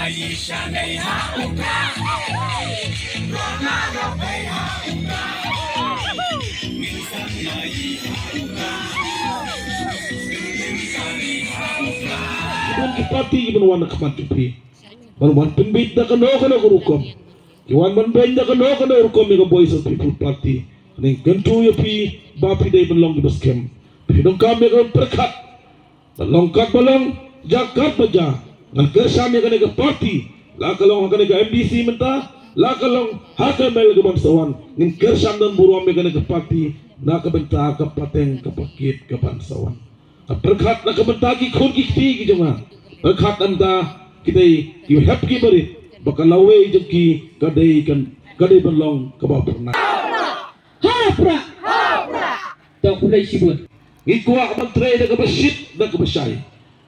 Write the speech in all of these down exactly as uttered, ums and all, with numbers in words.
Ki party ki ban wan na khmat jong phi, ban wan pynbeit da kano kano ka rukom. Ki wan ban beiñ da kano kano ka rukom ïa ka Voice of People Party. Ngi kyntu ïa phi ba phi dei ban long kiba skhem. Phi donkam ïa ka pyrkhat. Ba long kat ba long, ja kat ba ja. Ngan kyrshan ïa kane ka party, la ka long ha kane ka M D C mynta, la ka long ha ka M L A ka ban sa wan. Ngin kyrshan don burom ïa kane ka party na ka bynta ka pateng ka pakit ka ban sa wan. Ka pyrkhat na ka bynta ki khun ki kti ki jong nga. Pyrkhat na ka bynta kita ki hep ki barit, ba ka lawei jong ki ka dei kan, ka dei ban long kaba phyrnai. Ha pra. To khublei shibun. Ngi kwah ban trei da kaba shit da kaba shai.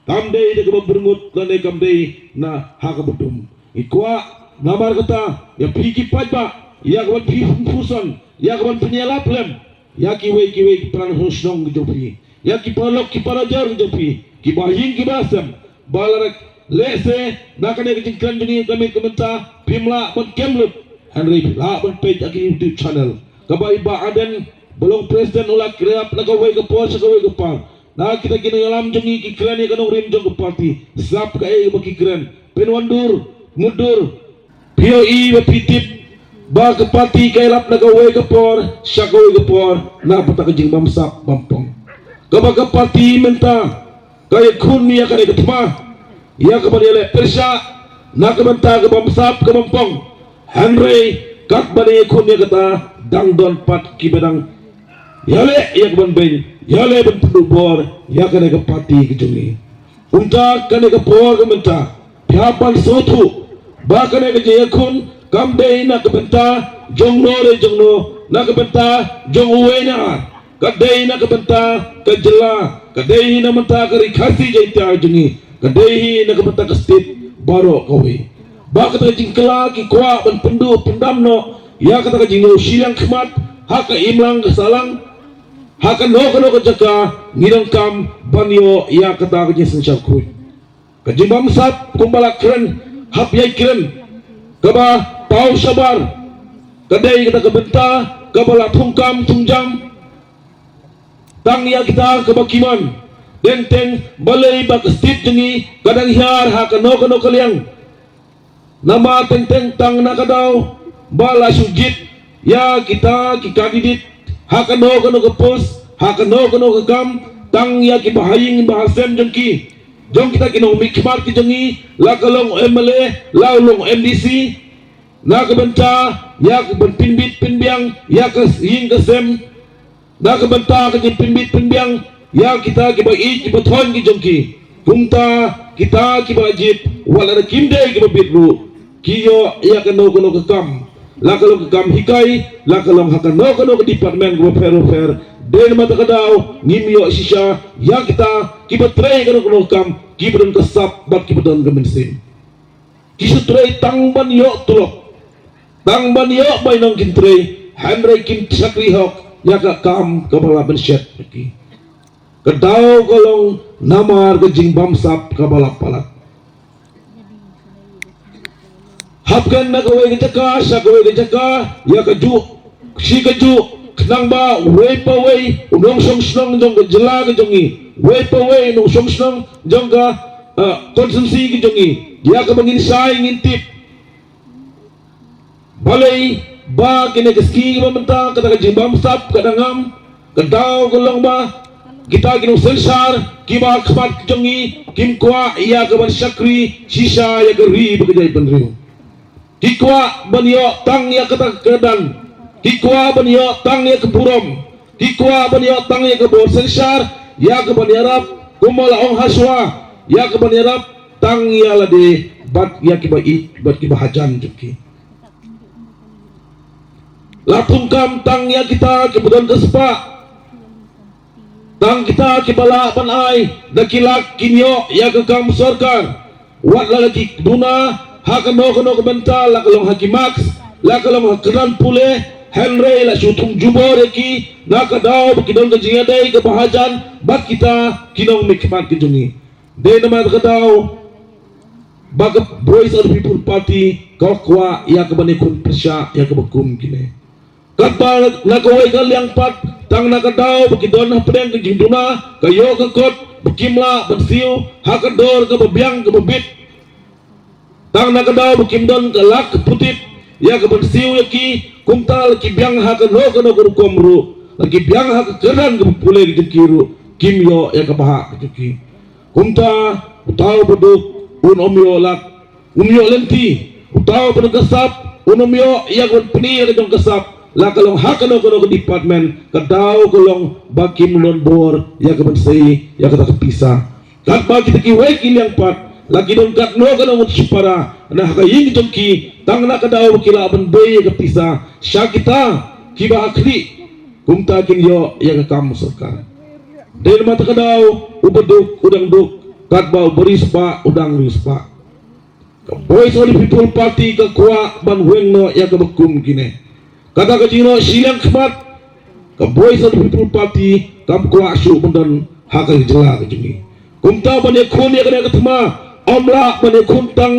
Kam dei da kaba byrngut lane kam dei na ha kaba dum. Ngi kwah namar kata ïa phi ki paidbah, ïa ka ban phi pynphuson, ïa ka ban pynïalap lem ïa kiwei kiwei ki para shnong ki jong phi, ïa ki paralok ki parajor ki jong phi, kiba ïing kiba sem, ba la rek lehse na kane ka jingkren jong ngi ka miet ka mynta phim lah ban kem lut, hynrei phi lah ban peit ha ki YouTube channel. Kaba i Bah Ardent ba long president u la kren na kawei ka por sha kawei ka por. Na kita ki nongïalam jong ngi ki kren ïa ka nongrim jong ka party. Sap kaei ba ki kren. Pynwandur, mutdur. Phi ïohi ba phi tip ba ka party ka ïalap na kawei ka por sha kawei ka por na bynta ka jingbamsap bamtong. Kaba ka party mynta ka ïakhun ïa kane ka thma ïa ka ban ïaleh pyrshah na ka bynta ka bamsap ka bamtong. Hynrei katba dang ïakhun ïa kata dang don pat kiba dang ïaleh ïa ka ban beiñ, ïaleh ban pynduh bor ïa kane ka party ka jong ngi. Kumta kane ka por ka mynta phi hap ban sngewthuh ba kane ka jingïakhun kam dei na ka bynta jong no re jong no, na ka bynta jong uwei ne ar. Ka dei na ka bynta ka jylla, ka dei hi na ka bynta ka Ri Khasi Jaiñtia jong ngi, ka dei hi na ka bynta ka state baroh kawei. Ba kata ka jingkylla ki kwah ban pynduh pyndam noh ïa kata ka jingïoh shiliang khmat ha ka imlang ka sahlang, ha kano kano ka jaka ngi donkam ban ïoh ïa kata ka jingsynshar khuid. Ka jingbamsap kumba la kren hap ïai kren kaba paw shabar. Ka dei kata ka bynta kaba la thungkam thungjam tang ïa kita kaba ki mon. Teng teng balei ba ka state jong ngi ka dang hiar ha kano kano ka liang. Namar teng teng tang na ka daw ba la shu jied ïa kita ki candidate ha kano kano ka post, ha kano kano ka kam, tang ïa kiba ha ïing ba ha sem jong ki, jong kita ki nongmihkhmat ki jong ngi, la ka long M L A, la long M D C, na ka bynta ïa ka ban pynbit pynbiang ïa ka ïing ka sem, na ka bynta ka jingpynbit pynbiang ïa kita kiba ïeit kiba thoiñ ki jong ki. Kumta kita kiba jied, wat lada kim dei kiba bit ruh, ki ïoh ïa kano kano ka kam, la ka long ka kam hikai, la ka long ha kano kano ka department kaba pher bapher. Dei namar kata ka daw ngim ïoh shisha ïa kita kiba trei kano kano ka kam, kiba don ka sap bad kiba don ka mynsiem. Ki shu trei tang ban ïoh tulop, tang ban ïoh bainong kin trei, hynrei kin shakri hok ïa ka kam kaba la pynshet ïa ki. Ka daw ka long namar ka jingbamsap kaba la palat. Hap kren na kawei ka jaka sha kawei ka jaka, ïa kajuh shi kajuh, khnang ba uwei pa uwei u nongshong shnong jong ka jylla ka jong ngi, uwei pa uwei u nongshong shnong jong ka, eh, constituency ka jong ngi, ïa kaba ngin shai ngin tip. Balei ba kine ki sngi ba mynta kata ka jingbamsap ka dang ngam, ka daw ka long ba kita ki nongsynshar kiba ha khmat jong ngi kim kwah ïa ka ban shakri shisha ïa ka ri bad ka jaitbynriew. Ki kwah ban ïoh tang ïa kata ka kyrdan. Ki kwah ban ïoh tang ïa ka burom. Ki kwah ban ïoh tang ïa ka bor synshar, ïa ka ban ïarap, kumba la ong hashwa, ïa ka ban ïarap tang ïa lade bad ïa kiba ïeit bad kiba hajan jong ki. La thungkam tang ïa kita kiba don ka spah. Tang kita kiba lah ban ai da ki lak kin ïoh ïa ka kam sorkar. Wat la ki duna ha kano kano ka bynta, la ka long ha ki marks, la ka long ha kyrdan pule, hynrei la shu thung jubor ïa ki na ka daw ba ki don ka jingïadei kaba hajan bad kita ki nongmihkhmat ki jong ngi. Dei namar kata ka daw Ba ka Voice of the People Party ka kwah ïa ka ban ïakhun pyrshah ïa kaba kum kine. Katba na kawei ka liang pat, tang na ka daw ba ki don hapdeng ka jingduna, ka ïoh ka kot ba kim lah ban siew ha ka dor kaba biang kaba bit. Tang na ka daw ba kim don ka lad ka putit ïa ka ban siew ïa ki, kumta la ki biang ha kano kano ka rukom ruh, la ki biang ha ka kyrdan kaba pule ka jong ki ruh, kim ïoh ïa ka bhah ka jong ki. Kumta uta uba duk un ym ïoh lad, un ym ïoh lynti. Uta uba duk ka sap un ym ïoh ïa ka ban pyni ïa ka jong ka sap. La ka long ha kano kano ka department, ka daw ka long ba kim don bor ïa ka ban sei ïa kata ka pisa. Katba kita kiwei ki liang pat, la ki don katno katno ngut shipara na ha ka ïing jong ki, tang na ka daw ba ki lah ban bei ïa ka pisa sha kita kiba ha khlieh, kumta kin ïoh ïa ka kam sorkar. Dei namar kata ka daw, uba duk u dang duk, katba uba riewspah u dang riewspah. Ka Voice of the People Party ka kwah ban weng noh ïa kaba kum kine. Kata ka jingnoh shiliang khmat, ka Voice of the People Party kam kwah shuh ban don ha ka jylla ka jong ngi. Kumta ban ïakhun ïa kane ka thma, ym lah ban ïakhun tang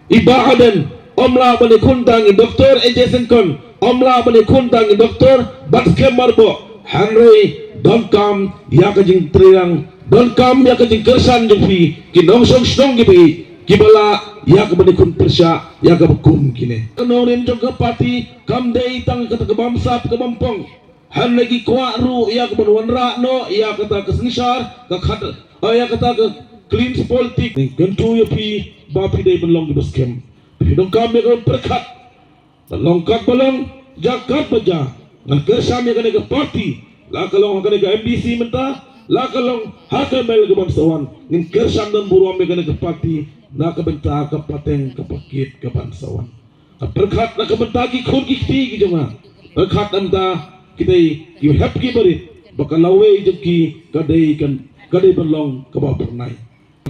i Bah Ardent, ym lah ban ïakhun tang i Doktor A J Syngkon, ym lah ban ïakhun tang i Doktor Batskhem Myrboh, hynrei donkam ïa ka jingtreilang, donkam ïa ka jingkyrshan jong phi ki nongshong shnong kiba ïeit, kiba lah ïa ka ban ïakhun pyrshah ïa kaba kum kine. Ka nongrim jong ka party kam dei tang kata ka bamsap ka bampong. Hynrei ki kwah ruh ïa ka ban wanrah noh ïa kata ka synshar ka khat, ïa kata ka clean politics. Kyntu ïa phi ba phi dei ban long kiba skhem. Phi donkam ïa ka ban pyrkhat. Ban long katba long, jia katba jia, ngan kyrshan ïa kane ka party. La ka long ha kane ka M D C mynta, la ka long ha ka M L A ka ban sa wan, ngin kyrshan don burom ïa kane ka party na ka bynta ka pateng ka pakit ka ban sa wan. Nga pyrkhat na ka bynta ki khun ki kti ki jong nga. Pyrkhat na ka bynta kitei ki hep ki barit ba ka lawei jong ki ka dei kan, ka dei ban long kaba phyrnai.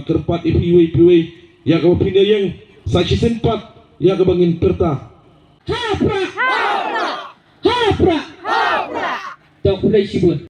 Kyrpad ïa phi iwei pa iwei ïa kaba phin ïeng sa shisien pat ïa kaba ngin pyrta. Ha prah! Ha prah! To khublei shibun.